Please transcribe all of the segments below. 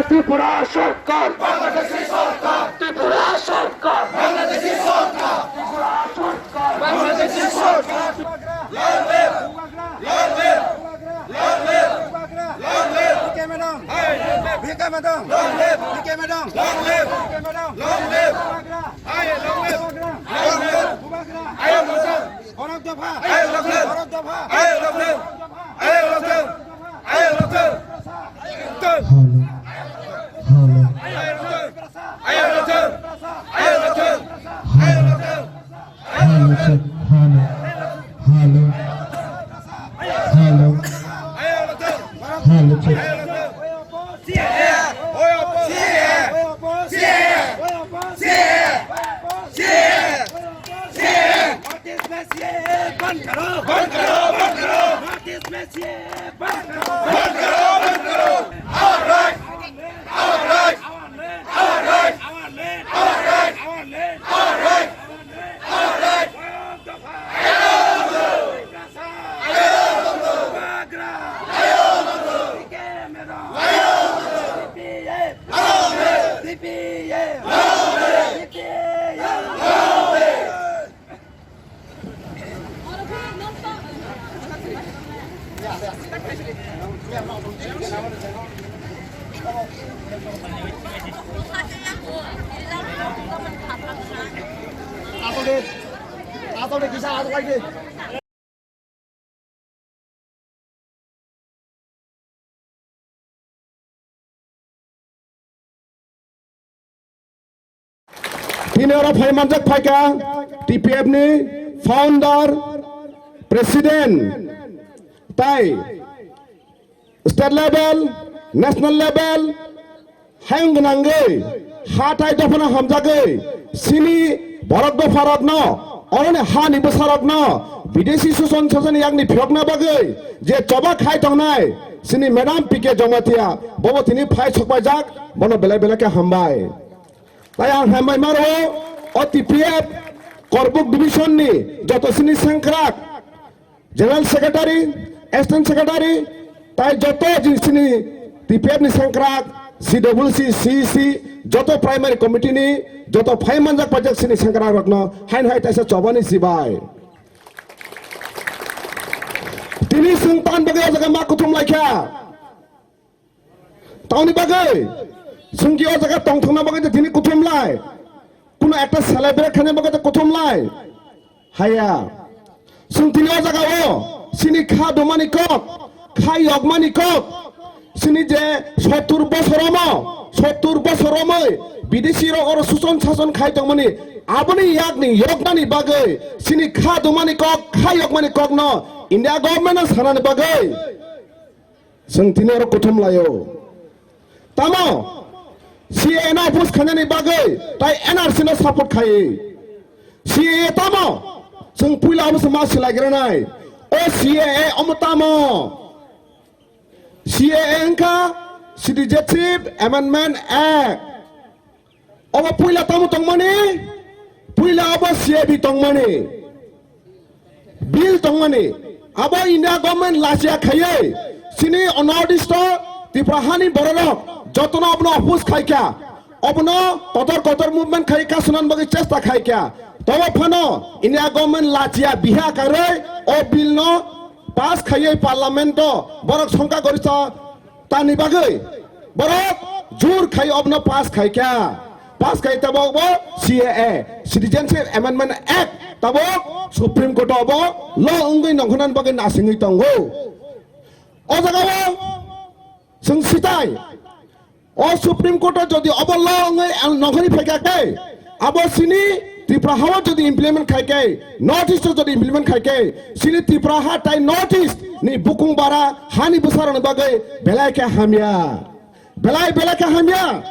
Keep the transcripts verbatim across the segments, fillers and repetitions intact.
Tripura Sarkar! Tripura Sarkar! Tripura Sarkar! Long live! Long live! Long live! Long live! Long live! Long live! B K madam! B K madam! Long live! B K madam! Long live! B K madam! Long live! Bubagra! Long live! Bubagra! Long live! Bubagra! Long live! Borok dopha! Long live! Borok dopha! Long live! Borok dopha! Long live! Hello. Hello. Hello. Hello, check. Hello. Hello. Hello. Hello, check. North East में सीएए बंद करो, बंद करो, बंद करो। North East में सीएए बंद करो, बंद करो, बंद करो। Our right, our right, our right, our right, our right, our right, our right, our right। Tini oro phai manjak phaikha T P F ni founder, president, tai state level, national level, hayung gwnangwi, ha tai dophano hamjagwi, chini borok dopharokno, oroni hani bwsarokno, bidesi suson sason yakni phiyokna bagwi, je choba khai tongnai, chini madam P K Jamatia, bobo tini phai sokpaijak, bono belai belai khe hambai. Tai ang hambai maro, o T P F Korbuk division ni joto chini sengkrak, General Secretary, Assistant Secretary, tai joto jin chini T P F ni sengkrak, C W C, C E C, joto primary committee ni, joto phai manjak pajak chini sengkrak rokno, hain hai taisa chobani sibai. Tini chwng tan bagwi o jaga ma kuthum laikha. Tamoni bagwi, chwng ki o jaga tongthokna bagwi tini kuthum lai. Kuno ekta celebrate khaina bagwi kuthum lai. Haya. Chwng tini o jaga o, chini kha dumani kok, kha yokmani kok. Chini je sottur bosor omo, sottur bosor omoi, bidesi rok oro suson sason khai tongmani, aboni yakni yoknani bagwi, chini kha dumani kok, kha yokmani kokno India government no sanani bagwi. Chwng tini oro kuthum laio. Tamo? C A A no oppose khainani bagwi tai N R C no support khai. C A A tamo? Chwng puila omo se ma silai granai. O C A A omo tamo? C A A wngkha Citizenship Amendment Act. Obo puila tamo tongmani? Puila obo C A B tongmani. Bill tongmani. Abo India government lachiya khaiwi. Chini o North East o Tipra hani bororok jotono obono oppose khaikha. Obono kotor kotor movement khai kasunan bagwi chesta khaikha. Tobo phano India government lachiya biha karwi o bill no pass khaiwi parliament o borok songkha gorisa Tani bagwi borok jur khai obono pass khai kha. Pass khai tabok bo C A A, Citizenship Amendment Act, tabok Supreme Court o bo law wngwi nongkhornani bagwi nasingwi tongo. O jaga o chwng sitai, o Supreme Court o jodi obo law wngwi ang nongkhorwi phai kha khe, abo chini Tripura ha o jodi implement khai khe, North East o jodi implement khai khe, chini Tripura ha tai North East ni bukung bara hani bwsarokni bagwi belai khe hamya. Belai belai khe hamya.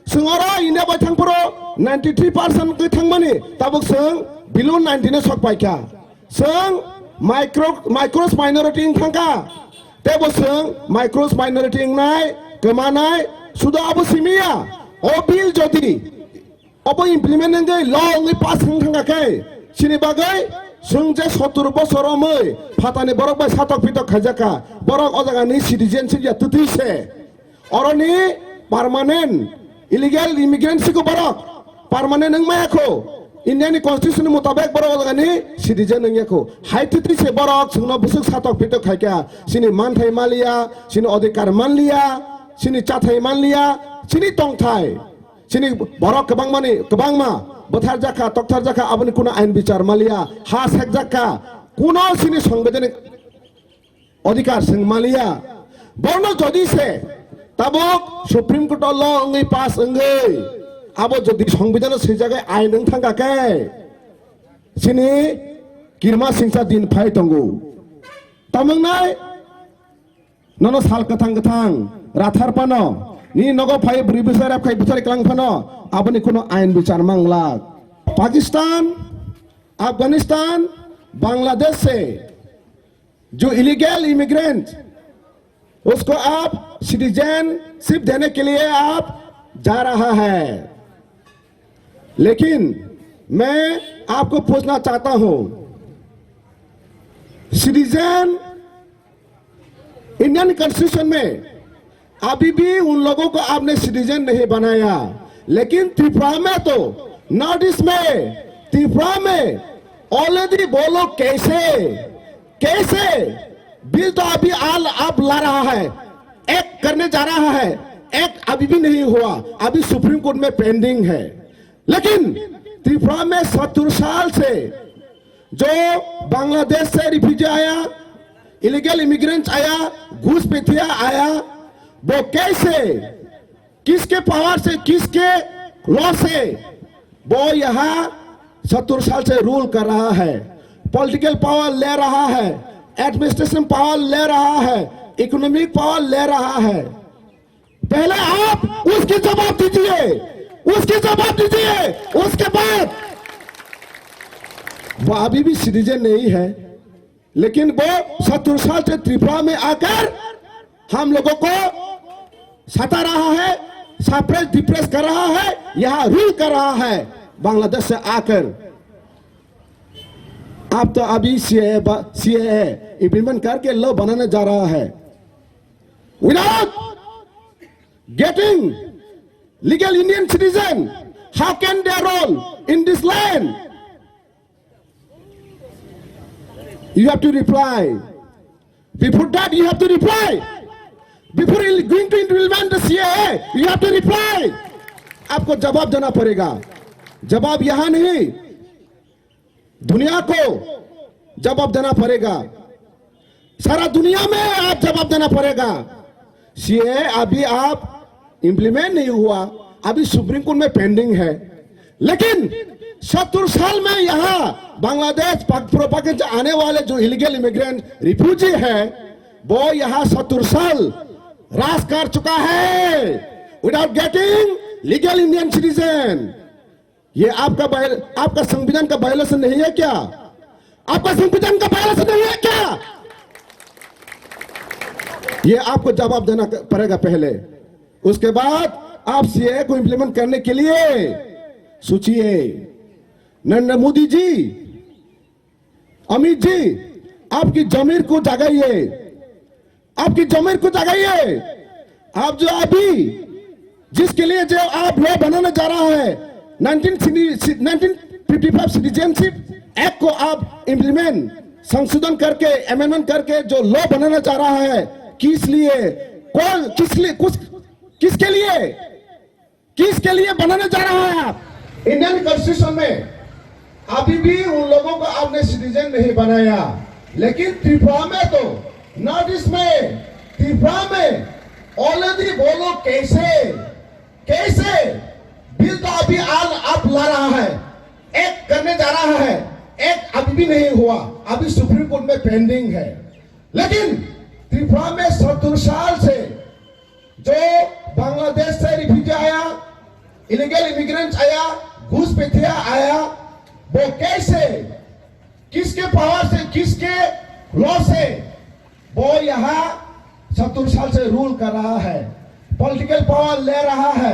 Chwng oro India bai thangphuru ninety three percent gwi thangmani, tabuk chwng below ninety no sok pai kha. Chwng micro, micros minority wng thang kha. Tebo chwng micros minority wngnai, kwmanai, sudo abo simi ya. O bill jodi obo implement wngwi law wngwi pass wng thang kha khe, chini bagwi Chwng je sottur bosor romwi phatani borok bai satok pitok khaijakha, borok o jagani citizenship ya twtwi se. Oroni permanent illegal immigrant siko borok, permanent wngmaya kho. India ni constitution ni mutabek borok o jagani citizen wngya kho. Hai twtwi se borok chwngno bwswk satok pitok khaikha, chini manthai maliya, chini odhikar manliya, chini chathai manliya, chini tongthai. Chini borok kwbangmani, kwbangma bwtharjakha, toktharjakha, aboni kuno ain bichar maliya, ha sekjakha, kuno chini sangbidhanik odhikar swng maliya. Bono jodi se tabuk Supreme Court o law wngwi pass wngwi, abo jodi sangbidhano swijagwi ain wng thangkha khe, chini kirma singsa din phai tongo. Tamo wngnai? Nono sal kwthang kwthang rathar phano, nini nogo phai bwrwi bwsa rep khai bwsari klang phano, aboni kuno ain bichar manglak. Pakistan, Afghanistan, Bangladesh se jo illegal immigrant, usko aap citizenship dene ke liye aap ja raha hai. Lekin main aapko poochna chahta hoon, citizen Indian Constitution mein abhi bhi un logon ko aapne citizen nahi banaya, lekin Tripura mein to, North East mein, Tripura mein already wo log kaise, kaise? Bill to abhi aal aap la raha hai, ek karne ja raha hai, ek abhi bhi nahi hua, abhi Supreme Court mein pending hai. Lekin Tripura mein sattar saal se jo Bangladesh se refugee aya, illegal immigrants aya, घुसपैठिया aya, wo kaise, kiske power se, kiske law se wo yaha sattar saal se rule kar raha hai, political power le raha hai, administration power le raha hai, economic power le raha hai. Pehle aap uski jawab dijiye, uski jawab dijiye, uske baad wo abhi bhi citizen nahi hai, lekin wo sattar saal se Tripura mein aakar hum logon ko sata raha hai, suppress, depress kar raha hai, yaha rule kar raha hai, Bangladesh se aakar. Aap to abhi C A A ba, C A A implement karke law banane ja raha hai. Without getting legal Indian citizen, how can they roll in this land? You have to reply. Before that, you have to reply. Before il-, going to implement the C A A, you have to reply. आपको जवाब देना पड़ेगा। जवाब यहाँ नहीं, दुनिया को जवाब देना पड़ेगा। सारा दुनिया में आप जवाब देना पड़ेगा। सीएए अभी आप इम्प्लीमेंट नहीं हुआ, अभी सुप्रीम कोर्ट में पेंडिंग है। लेकिन सत्तर साल में यहाँ बांग्लादेश, पाक-, पूर्व पाकिस्तान से आने वाले जो इलीगल इमिग्रेंट, रिफ्यूजी है, वो यहाँ सत्तर साल राज कर चुका है without getting legal Indian citizen। ये आपका वायल-, आपका संविधान का वायलेशन नहीं है क्या? आपका संविधान का वायलेशन नहीं है क्या? ये आपको जवाब देना क-, पड़ेगा पहले। उसके बाद आप सीएए को इम्प्लीमेंट करने के लिए सोचिए। नरेंद्र मोदी जी, अमित जी, आपकी जमीर को जगाइए, आपकी जमीर को जगाइए। आप जो अभी जिसके लिए जो आप लॉ बनाने जा रहा है, nineteen, nineteen fifty five citizenship act को आप इम्प्लीमेंट, संशोधन करके, अमेंडमेंट करके जो लॉ बनाना चाह रहा है, किस लिए, कौन, किस लिए, कुछ, किसके लिए, किसके लिए बनाने जा रहा है आप? इंडियन कॉन्स्टिट्यूशन में अभी भी उन लोगों को आपने सिटीजन नहीं बनाया, लेकिन त्रिपुरा में तो, नॉर्थ ईस्ट में, त्रिपुरा में ऑलरेडी वो लोग कैसे, कैसे बिल तो अभी आल आप ला रहा है, एक करने जा रहा है, एक अभी भी नहीं हुआ, अभी सुप्रीम कोर्ट में पेंडिंग है। लेकिन त्रिपुरा में सत्तर साल से जो बांग्लादेश से रिफ्यूजी आया, इलीगल इमिग्रेंट्स आया, घुसपैठिया आया, वो कैसे, किसके पावर से, किसके लॉ से वो यहाँ सत्तर साल से रूल कर रहा है, पॉलिटिकल पावर ले रहा है,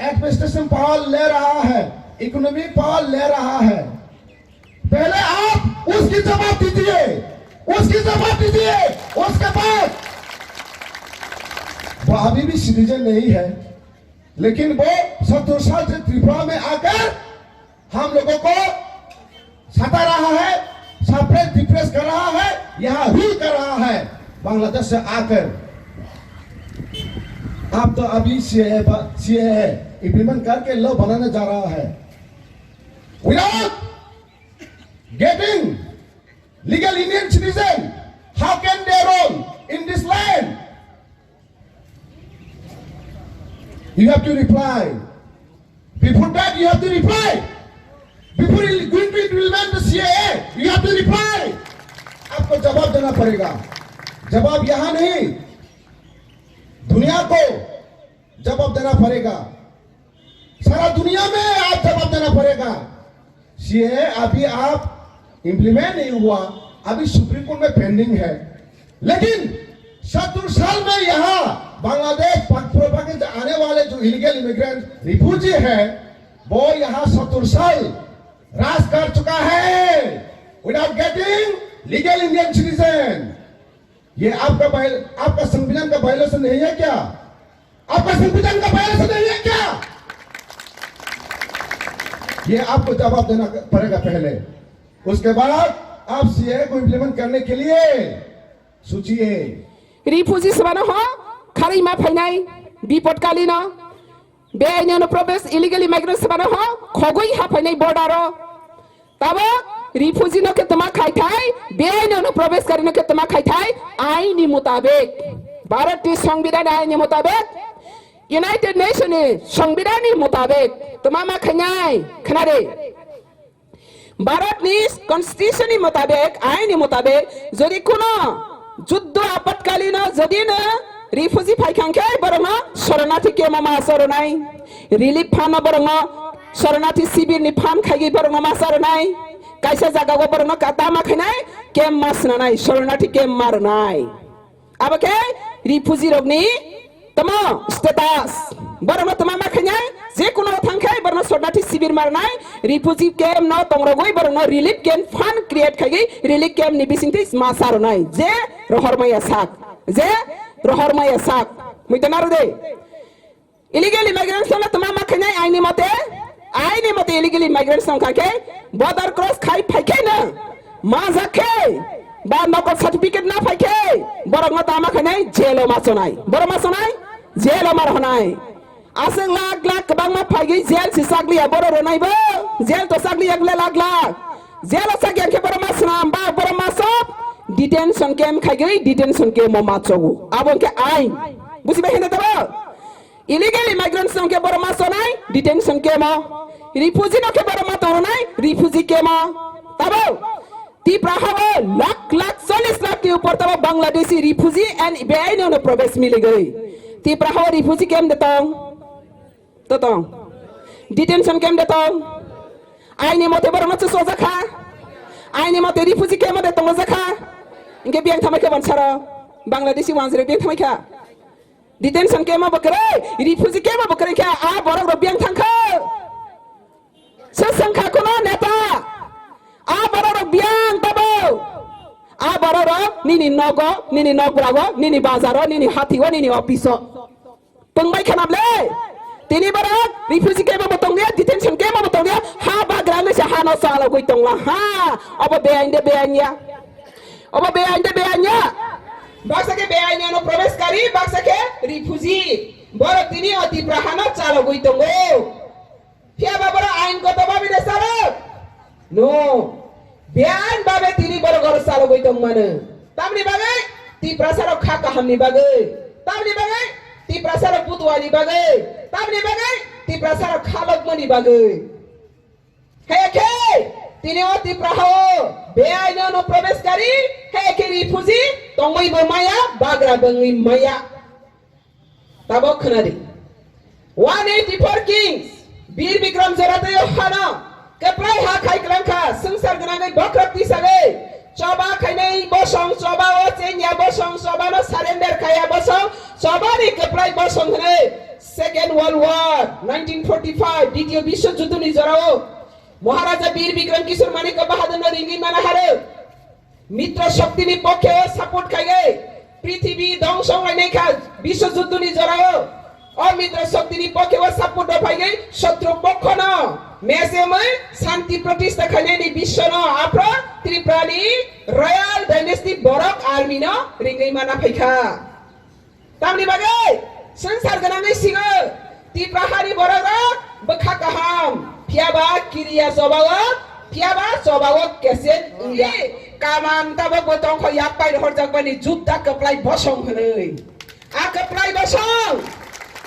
एडमिनिस्ट्रेशन पावर ले रहा है, इकोनॉमिक पावर ले रहा है। पहले आप उसकी जवाब दीजिए, उसकी जवाब दीजिए। उसके बाद वो अभी भी सिटीजन नहीं है, लेकिन वो सत्तर साल से त्रिपुरा में आकर हम लोगों को सता रहा है, सप्रेस डिप्रेस कर रहा है, यहाँ रूल कर रहा है बांग्लादेश से आकर। आप तो अभी सीएए सीएए इम्प्लीमेंट करके लॉ बनाने जा रहा है। Without getting legal Indian citizen, how can they roll in this land? You have to reply. Before that, you have to reply. Before you going to implement the C A A, you have to reply. आपको जवाब देना पड़ेगा। जवाब यहाँ नहीं, दुनिया को जवाब देना पड़ेगा। सारा दुनिया में आप जवाब देना पड़ेगा। सीएए अभी आप इम्प्लीमेंट नहीं हुआ, अभी सुप्रीम कोर्ट में पेंडिंग है। लेकिन सत्तर साल में यहाँ बांग्लादेश, पाक-, पूर्व पाकिस्तान आने वाले जो इलीगल इमिग्रेंट, रिफ्यूजी है, वो यहाँ सत्तर साल राज कर चुका है without getting legal Indian citizen। ये आपका वायल-, आपका संविधान का वायलेशन नहीं है क्या? आपका संविधान का वायलेशन नहीं है क्या? ये आपको जवाब देना पड़ेगा पहले, उसके बाद आप सीएए को इम्प्लीमेंट करने के लिए सोचिए। Refugee sebano ho kharwi ma phainai bipot kali no, beaini onuprobes illegal immigrant sebano ho khogwi ha phainai border o. Tabok refugee no khe toma khai thai, beaini onuprobes kari no khe toma khai thai, aini mutabek, Bharat ni Songbidan aini mutabek, United Nation ni Songbidan ni mutabek toma ma khainai, khna de. Bharat ni Constitution ni mutabek, aini mutabek, jodi kuno juddo apatkalino jodi no refugee phai khang khe borok no shoronarthi camp o ma sornai, relief fund no borok no shoronarthi sibir ni fund khaigwi borok no ma sornai, kaisa jaga o borok no kata ma khainai, camp ma swnanai, shoronarthi camp ma rwnai. Abo khe refugee rokni tamo status. Borokno tama ma khainai, je kuno thang khe borokno sornathi sibir marnai, refugee camp no tongrogwi borokno relief camp fund create khaigwi relief camp ni bisingtwi ma sarwnai. Je rohor maya sak, je rohor maya sak. Muitanaro de. Illegal immigrants no tama ma khainai aini mote, aini mote illegal immigrants no kha khe border cross khai phai khe no ma jak khe ba nokol certificate na phai khe borok no tama khainai jail o ma chonai, borok ma chonai jail o ma rohonai. Aswk lakh lakh kwbangma phaigwi jail si chakliya borok rwnai bo, jail to chakliya gle lakh lakh, jail o chakya khe borok ma swnam ba borok ma sob detention camp khaigwi detention camp o ma chogo, abo khe ain, bujibai hene tabo? Illegal immigrants no khe borok ma sonai detention camp o, refugee no khe borok ma tongnai refugee camp o. Tabo Tipra hao lakh lakh chollish lakh ni upor tabo Bangladeshi refugee and beaini ono probesh miligwi. Tipra hao refugee camp de tong, to tong, detention camp de tong. Aini mote borok no chusojak kha, aini mote refugee camp o de tongojak kha. Inke biyang thamai khe bansaro Bangladeshi wanjre biyang thamai kha. Detention camp o bo kwrwi, refugee camp o bo kwrwi khe a borok rok biyang thang kha. Se swng kha kuno neta. A borok rok biyang tabo. A borok rok nini nogo, nini nokbrago, nini bazaro, nini hatio, nini office o. Tongbai khanam le. Tini borok refugee camp o bo tongya, detention camp o bo tongya, ha bagra ngi se hano chalogwi tongla ha. Obo beain de beain ya. Obo beain de beain ya. Baksa khe beain ano probesh kari, baksa khe refugee. Borok tini o Tipra hano chalogwi tongo. Phiya ba borok ain koto babi de salo? No. Beain babe tini borok oro chalogwi tongmano. Tamni bagwi? Tiprasa rok kha kahamni bagwi. Tamni bagwi? Tiprasa rok butuani bagwi. Tamni bagwi? Tiprasa rok khalokmani bagwi. Heke, tini o Tipra hao, beaino no probesh kari, heke refugee, tongwi bo maya, bagra bangwi maya. Tabok khwnadi. One eighty-four kings, Bir Bikram Jorateo hano, kwplai ha khai kwlangkha, swngchar gwnangwi bokhorok tisagwi, choba khainai bosong, choba o chengya bosong, choba no surrender khaiya bosong, choba ni kwplai bosong hwnwi, Second World War, nineteen forty-five, Ditiyo Biswo Juddho ni jorao, Maharaja Bir Bikram Kishore Manikya Bahadur no ringwi mana haro. Mitra shokti ni pokhe o support khaiwi prithibi dongso wnglainai kha biswa juddho ni jora o. O mitra shokti ni pokhe o support rok phaiwi sotru pokho no mesemwi shanti pratistha khainai ni biswa no aphro Tripura ni Royal Dynasty Borok Army no ringwi mana phaikha. Tamni bagwi swngchar gwnangwi singo, Tipra hani borok rok bwkha kaham, phiyaba kiriya chobao, phiyaba chobao keset wngya. Kaman tabok bo tongkho yak pai rohorjak bani judda kwplai bosong hwnwi. A kwplai bosong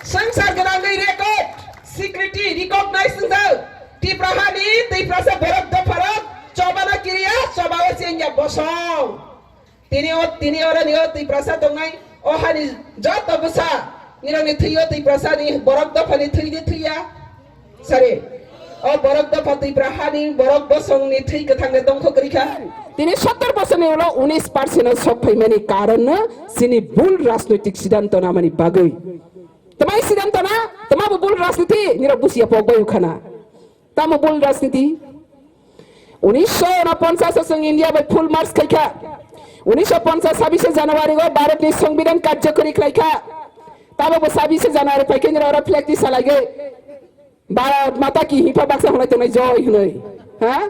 swngchar gwnangwi record, security, recognize wngjak. Tipra hani Tiprasa borok dopharok chobana kiriya chobao chengya bosong. Tini o, tini oro ni o Tiprasa tongnai, o hani joto bwsa, nirok ni thwi o Tiprasa ni borok dopha ni thwi de thwiya. Sorry. O borok dopha Tipra hani borok bosong ni thwi kwthang de tongkho kwrwi kha. Tini sottor bosor ni ulo unis percent o sok phaimani karon no chini bul rajnoitik siddhanto namani bagwi. Tamai siddhanto na, tama bo bul rajniti, nirok busia pok bai ukhana. Tamo bul rajniti? Unisho unoponchas o chwng India bai full march khaikha. Unisho ponchas sabise January o Bharat ni Songbidan karjakori khlaikha. Tamo bo sabise January phaikhe nira oro flag tisa laigwi. Bharat Mata ki himpa baksa hwnwi tongnai joi hwnwi. Ha?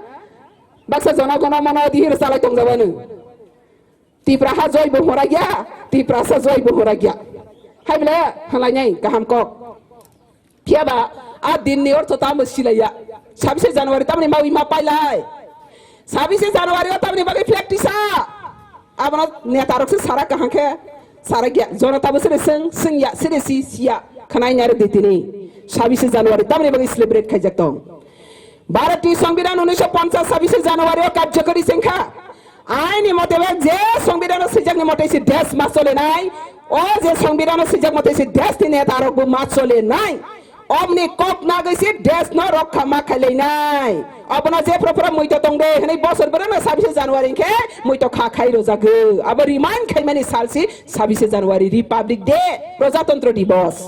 Baksa jona gono mano dihir salai tongjabanu. Tipraha joi bo hora gya, Tiprasa joi bo hora gya. Hai bole halai nai kaham kok. Phiya ba a din ni ortho tamo silaiya. Sabise January tamni mawi ma pailai. Sabise January o tamni bagwi flag tisa. Abono neta rok se sara kaham khe sara gya. Jonota bo sere seng, seng ya, sere si, siya. Khanai nyare ditini. Sabise January tamni bagwi celebrate khaijak tong. Bharati Songbidan unisho ponchas sabise January o karjakori sengkha. Aini mote ba je Songbidan o swijak ni mote se desh ma chole nai. O je Songbidan o swijak mote se desh ni neta rok bo ma chole nai. Omni kok nagwi se desh no rokha ma khailai nai. Obono je phra phra muito tong de hwnwi bosor bwrwno sabise January khe muito kha khai rojak. Abo remind khaimani sal si sabise January Republic Day, Prajatantro Divas.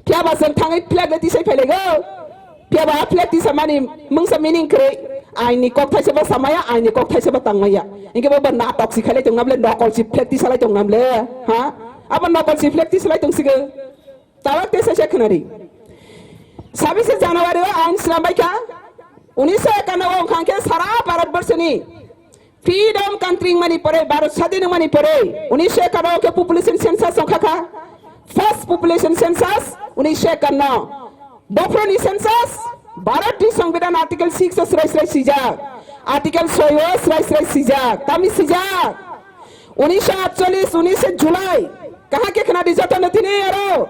Phiya ba chwng thangwi flag le tisai phailaio. Phiya ba flag tisa mani mungsa meaning kwrwi. Aini kok thaisa ba samaya, aini kok thaisa ba tangmaya. Inke bo ba natok si khailai tong namle, nokol si flag tisa lai tong namle. Ha? Abo nokol si flag tisa lai tong sigo. Tawak tesa se khwnari. Sabise January o ain slam bai kha. Unisho ekano o khangkhe sara Bharat borso ni Freedom country wngmani pore, Bharat sadin wngmani pore, unisho ekanno khe population census wngkha kha. First population census unisho ekanno. Bophro ni census, Bharat ni Songbidan Article six o srai srai swijak. Article soi o srai srai swijak. Tamni swijak. Unisho atchollis, unishe July. Kaha khe khna di joto no tini aro.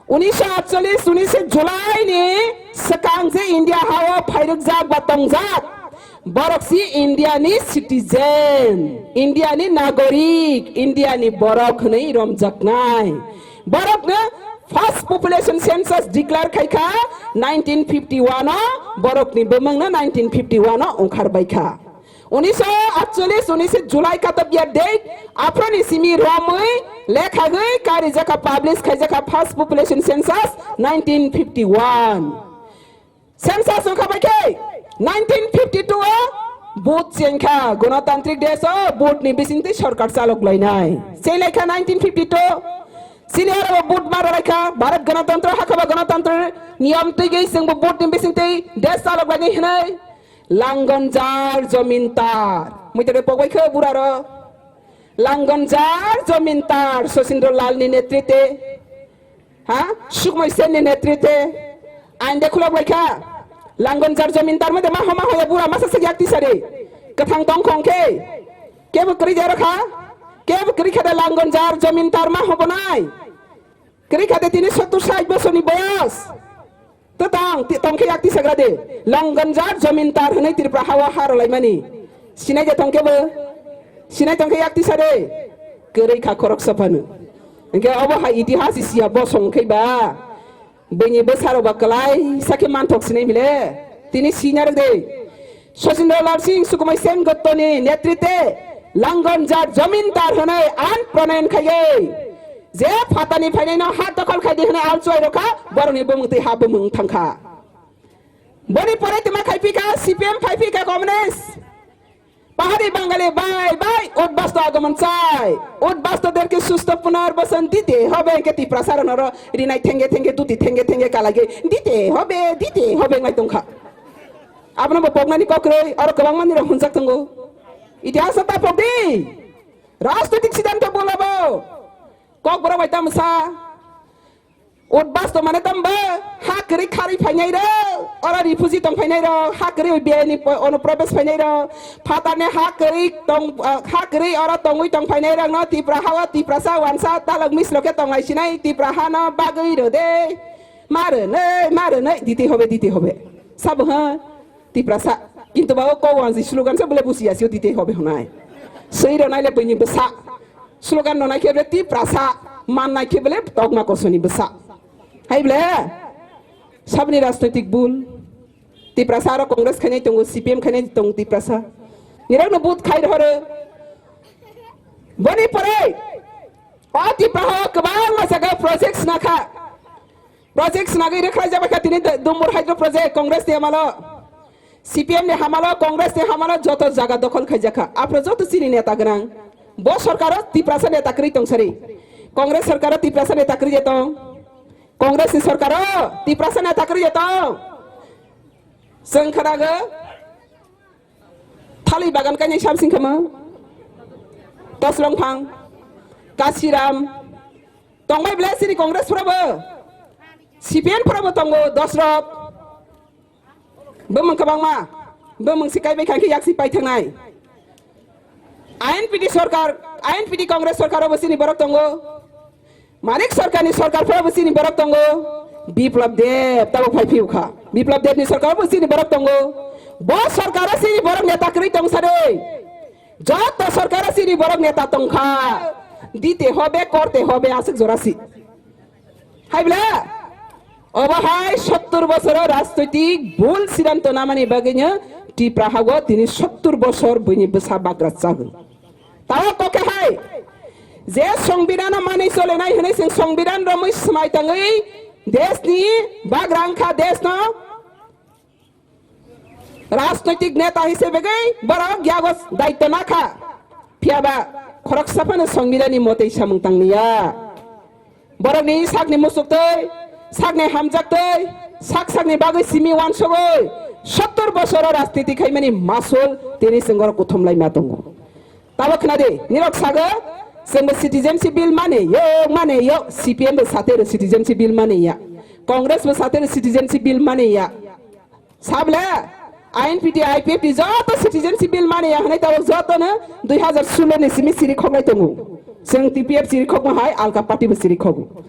Unisho atchollis, unishe July ni swkang je India ha o phairwkjak ba tongjak, borok si India ni citizen, India ni nagorik, India ni borok hwnwi romjaknai. Borok no first population census declare khai kha nineteen fifty one o, borok ni bumung no nineteen fifty one o ongkhar bai kha. Unisho atchollis, unisho July katabya date, aphro ni simi romwi, lekhagwi, karijakha, publish khaijakha first population census nineteen fifty one. Census wngkha bai khe nineteen fifty two o vote chengkha, gonotantrik desh o vote ni bisingtwi sorkar chalok lainai. Chenglai kha nineteen fifty two, chini oro bo vote mara lai kha, Bharat Ganatantro, hakha ba Ganatantro niyom twi gwi chwngbo vote ni bisingtwi desh chalok lainai hwnwi. Langon jar jomin tar. Muitere pogbai khe bura ro. Langon jar jomin tar Sachindra Lal ni netrite. Ha? Sukmai Sen ni netrite. Ain de khulok lai kha. Langon jar jomin tar mede ma homa hoya bura masa se yak tisari. Kathang tong khong khe. Kebo kri jaro kha. Kebo kri kha de langon jar jomin tar ma hobo nai. Kri kha de tini sottur sait bosor ni boyos. To tang, ti-, tong khe yak tisagra de. Langon jar jomin tar hwnwi Tripura hawa ha rwlaimani. Sinai de tong khe bo? Sinai tong khe yak tisa de. Kwrwi kha khoroksa phano. Hwnkhe obo hai itihas siya bosong khe ba. Bini bwsarok ba kwlai sakhe manthok sinai mile. Tini sina rwk de. Sachindra Lal Singh Sukumai Sen Gotto ni netrite Langon jar jomin tar hwnwi ain pronoyon khaiwi. Je phatani phainaino ha dokhol khai di hwnwi alchuai rokha, borokni bumung twi ha bumung thangkha. Boni pore tuma khai phi kha C P M, khai phi kha Communist. Pahari Bangali bhai bhai, ut basto agomon chai, ut basto derke susto punarbasan dite hobe, hwnkhe Tiprasa rok noro rinai thenge thenge, duti thenge thenge kalai dite hobe, dite hobe wngnai tongkha. Abono bo poknani kokroi, oro kwbangma nirok hwnjak tongo. Itihas ta pokdi. Rajnitik siddhanto bolabo. Kokborok bai tamo sa. Ut basto mane tamba ha kwrwi kharwi phainai rok, oro refugee tong phainai rok, ha kwrwi biyani po-, ono probesh phainai rok, phatarni ha kwrwi tong, ah, ha kwrwi oro tongwi tong phainai rok no Tipra hao Tiprasa wansa talok mislo khe tonglai sinai Tipra hano bagwi rode. Ma rwnai, ma rwnai, dite hobe, dite hobe. Sabo ha Tiprasa. Kintu ba o ko wansi slogan se bole busi asio dite hobe honai. Sei rwnai le bini bwsa. Slogan rwnai khe bole Tiprasa, mannai khe bole tokma kosoni bwsa. Hai bole, sabni rajnaitik bul. Tiprasa aro Congress khainai tongo, C P M khainai tongo Tiprasa. Nirokno vote khai rohoro. Boni pore, o Tipra hao kwbangma jaga project swnakha. Project swnagwi rwkhlai jabai kha tini Dumbur Hydro Project, Congress ni amalo. C P M ni hamalo, Congress ni hamalo joto jaga dokhol khaijakha. Aphro joto chini neta gwnang. Bo sorkaro Tiprasa neta kwrwi tong sari. Congress sorkaro Tiprasa neta kwrwi je tong. Congress ni sorkaro Tiprasa neta kwrwi je tong. Chwng khwnago thali bagan kainai samsing khama. Toslong phang, Kasiram. Tongbai bwlai chini Congress phurabo. C P M phurabo tongo, dos rok. Bumung kwbangma, bumung si kaibai kha khe yaksi paithangnai. I N P T sorkar, I N P T Congress sorkar obo chini borok tongo. Manik sorkarni sorkar phoro bo chini borok tongo. Biplab Deb tabuk phai phiu kha. Biplab Debni sorkar obo chini borok tongo. Bo sorkaro chini borok neta kwrwi tong sade. Joto sorkaro chini borok neta tong kha. Dite hobe, korte hobe, aswk jora si. Hai bwle? Obo hai sottur bosoro rajnoitik bul siddhanto namani bagwino Tipra hago tini sottur bosor buini bwsa bagra chagwi. Tao kokhe hai je songbidano manwi cholenai hwnwi chwng songbidan romwi swmai tangwi desni bagra wngkha, desno rajnoitik neta hisebegwi borok yago daityo nakha. Phiyaba khoroksa phano songbidani motei samung tangliya. Borokni sakni musuktwi, sakni hamjaktwi, sak sakni bagwi simi wansugwi sottur bosoro rajniti khaimani masul tini chwng oro kuthum laima tongo. Tabo khwnadi, nirok sago, chwngbo citizenship bill mani yo, mani yo, C P M bo satero citizenship bill mani ya, Congress bo satero citizenship bill mani ya. Sable, I N P T, I P F T joto citizenship bill mani ya hwnwi tabuk jotono dui hazar solo ni simi siri khoklai tongo. Chwng T P F siri khokma hai alka party bo siri khogo.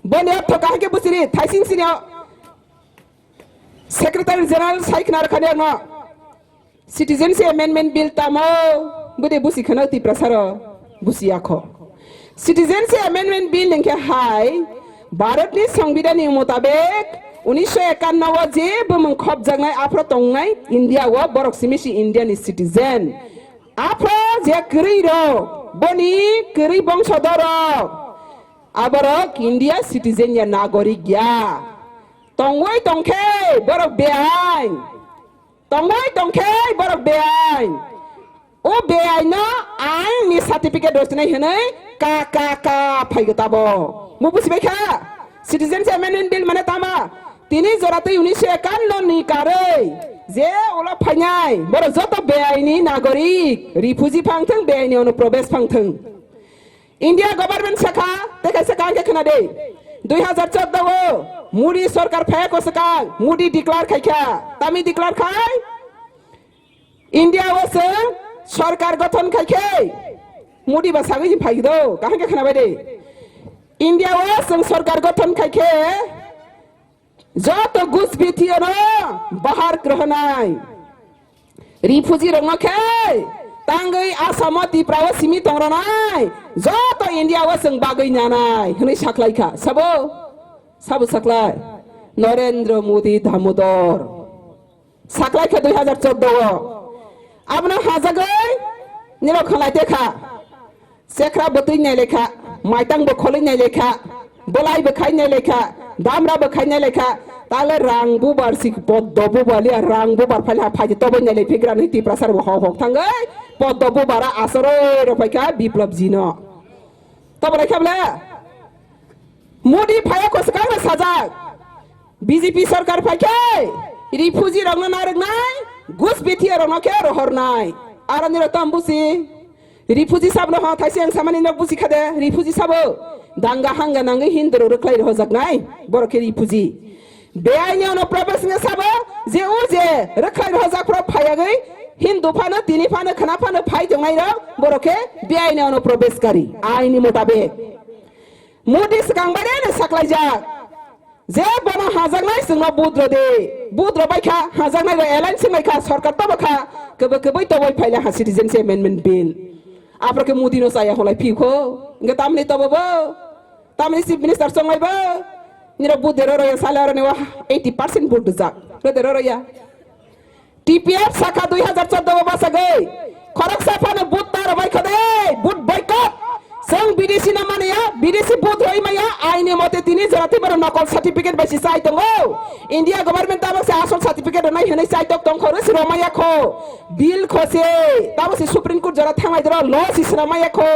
Boni ortho kaham khe bwsiri thaising sini o Secretary General sai khna rwkhani ano Citizenship Amendment Bill tamo bwdwi busi khana Tiprasa ro busi yakho. Citizenship Amendment Bill hwnkhe hai Bharatni Songbidanni mutabek unisho ekanno o je bumung khopjaknai aphro tongnai India o borok simi si India ni citizen. Aphro je kwrwi rok boni kwrwi bongso dorok aborok India citizen ya nagorik ya. Tongwi tongkhe borok beain. Tongwi tongkhe borok beain. O beaino ain ni certificate rwchinai hwnwi ka ka ka phaigo tabo. Mo busibai kha? Citizenship Amendment Bill mane tama? Tini jora twi unisho ekanno ni karwi je ulo phainai borok joto beaini nagorik, refugee phangthwng, beaini onuprobes phangthwng. India government sakha, tei kaisa kaham khe khna de. Dui hazar chordo o Modi sorkar phayako swkang, Modi declare khaikha. Tami declare khai? India o chwng sorkar gothon khaikhe. Modi ba sagwi phai do, kaham khe khna bai de. India o chwng sorkar gothon khaikhe. Joto Ghusbiti ano bahar krohonai. Refugee rokno khe tangwi Assam o Tripura o simi tongronai. Joto India o chwng bagwi nanai hwnwi saklai kha. Sabo? Sabo saklai? Narendra Modi Damodar. Saklai kha dui hazar chordo o. Abono hajagwi nirok khalai te kha. Chekra bwtwi nai lekha, maitang bo kholwi nai lekha, bolai bo khai nai lekha, damra bo khai nai lekha, Tale rang bubar si poddo bubar liya, rang bubar phai ha phai tobai nai le phigra ni Tiprasa rok hok hok thangai, poddo bubar a asaroi rok phai kha Biplop ji no. Tobo lai kha bla? Modi phai ko swkang sajak. B J P sarkar phai khe refugee rok no narwk nai, gus bithiya rok no khe rohor nai. Aroni rok tam busi. Refugee sabo no ha thaise ang samani nok busi khade, refugee sabo danga hanga nangwi Hindu rok rwkhlai rohorjak nai, borok khe refugee. Beaini ono probes wngya sabo, je o je rwkhlai rohorjak phoro phayagwi Hindu phano, tini phano, khna phano phai tongnai rok, borok khe beaini ono probes kari, aini motabek. Modi swkang bai reno saklaijak. Je bono hajaknai chwngno budro de. Budro bai kha, hajaknai rok alliance wng lai kha, sorkar tobo kha. Kwbwi kwbwi tobo phaila ha citizenship amendment bill. Aphro khe Modi no chaya holai phi kho. Hwnkhe tamni tobo bo. Tamni chief minister chonglai bo. Nirok budero roya sale aro ni wa eighty percent budro jak. Rodero roya. T P F sakha dui hajar chordo o bachagwi khoroksa phano vote ta rwbai kho de, vote boycott. Chwng B D C no mania, B D C vote rwi maya, aini mote tini jora tei bono nokol certificate bai si chai tongo. India government tabok se asol certificate rwnai hwnwi chai tok tong kho, rwsi rw maya kho. Bill kho se, tabok se Supreme Court jora thanglai doro, law si swnam maya kho.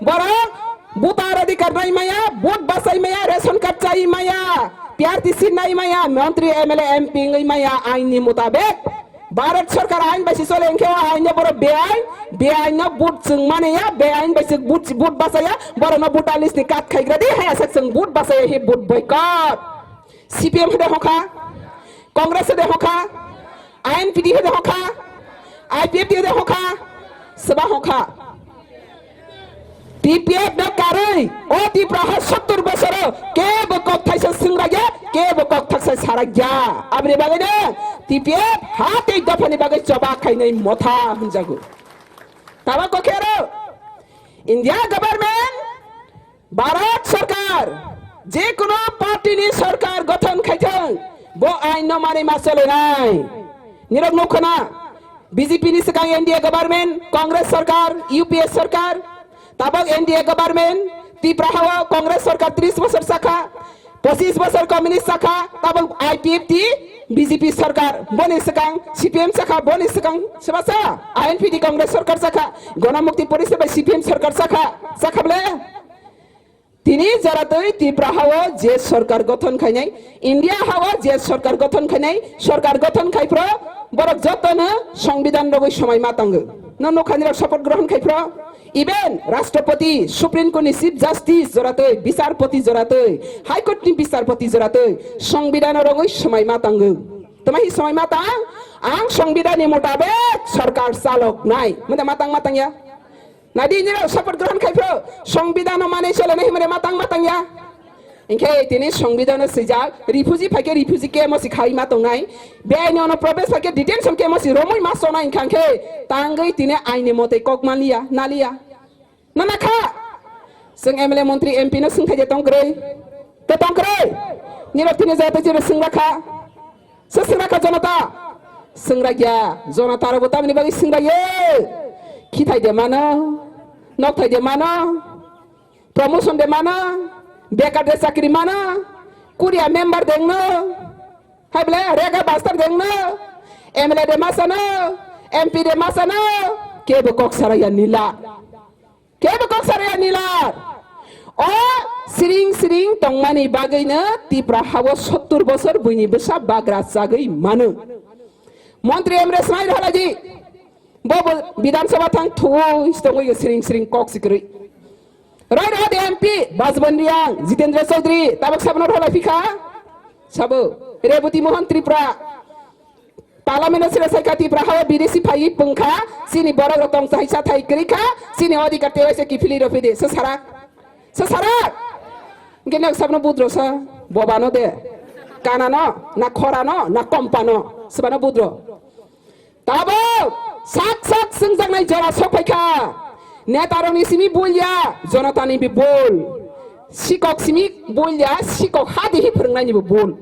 Borok Voter adhikar nai maya, vote bachai maya, ration card chai maya, P R T C nai maya, montri, M L A, M P wngwi maya, ain ni mutabek. Bharat sarkar ain bai se chole, hwnkhe o ain no borok beain, beain no vote chwng mani ya, beain bai se vote, vote bachaya, borok no voter list ni cut khaigra di, hai aswk chwng vote bachaya, he vote boycott. C P M hwde hokha, Congress hwde hokha, I N P D hwde hokha, I P F T hwde hokha, swba hokha. T P F no karwi o Tipra ha sottur bosoro kebo kok thaisa swngraya, kebo kok thaisa saraya. Aboni bagwi no T P F ha tei dophani bagwi choba khainai motha hwnjago. Taba kokhero India government Bharat sarkar, je kono party ni sarkar gothon khaithang, bo ain no mani ma cholenai. Nirok nukho na, B J P ni swkang N D A government, Congress sarkar, U P A sarkar, tabok N D A government, Tipra hao Congress sarkar tris bosor sakha, pochis bosor communist sakha, tabok I P F T, B J P sarkar, boni swkang C P M sakha, boni swkang swba sa, I N P D Congress sarkar sakha, Ganamukti Porishad bai C P M sarkar sakha, sakha bole? Tini jora twi Tipra hao je sarkar gothon khainai, India hao je sarkar gothon khainai, sarkar gothon khai phro borok jotono songbidan rogwi somai ma tango. No nokhani rok support grohon khai phro, even Rashtrapati, Supreme Court ni Chief Justice jora twi, Bisarpoti jora twi, High Court ni Bisarpoti jora twi songbidan rogwi somai ma tango. Tama hi somai ma tang? Ang songbidan ni mutabek sarkar chalok nai. Mada ma tang ma tang ya? Nadi nirok support grohon khai phro, songbidan no mane chole nai himre ma tang ma tang ya? Hwnkhe tini songbidan no swijak, refugee phaikhe refugee camp o si khai ma tongnai, beaini ono probesh phaikhe detention camp o si romwi ma chonai hwnkha hwnkhe tangwi tini aini motoi kok manliya, naliya. Nana kha? Chwng M L A montri M P no swngthai je tong kwrwi. Tei tong kwrwi? Nirok tini jora tei chini swngra kha. Se swngra kha jonota? Swngra ya. Jonota rok bo tamni bagwi swngra ye? Khithai de mano? Nokthai de mano? Promotion de mano? Bekar de chakri mano? Kuria member de wngno? Hai bole rega bastar de wngno? M L A de ma sano? M P de ma sano? Kebo kok saraya nila. Kebo kok saraya nilar. O siring siring tongmani bagwino Tipra hao sottur bosor buini bwsa bagra chagwi mano. Montri M R S nai rwlaidi. Bo bo Bidhan Sabha thang thwi tongwi siring siring kok sikrwi. Rai rw de M P Bajban Riang, Jitendra Chaudhary, tabok sabno rwlai phikha. Sabo Reboti Mohan Tripura. Parliament o sira sai kha Tipra hao bidesi phaiwi pung kha, chini borok rok tong chai cha thai kwrwi kha, chini odhikar tei waisa kiphilwi rw phi de, se sara, se sara. Hwnkhe nok sabno budro sa, boba no de, kana no, na khora no, na kompa no, swbano budro. Tabok sak sak swngjaknai jora sok phai kha. Neta rokni simi bul ya, jonota ni bi bul. Sikok simi bul ya, sikok ha dihi phwrwngnaini bo bul.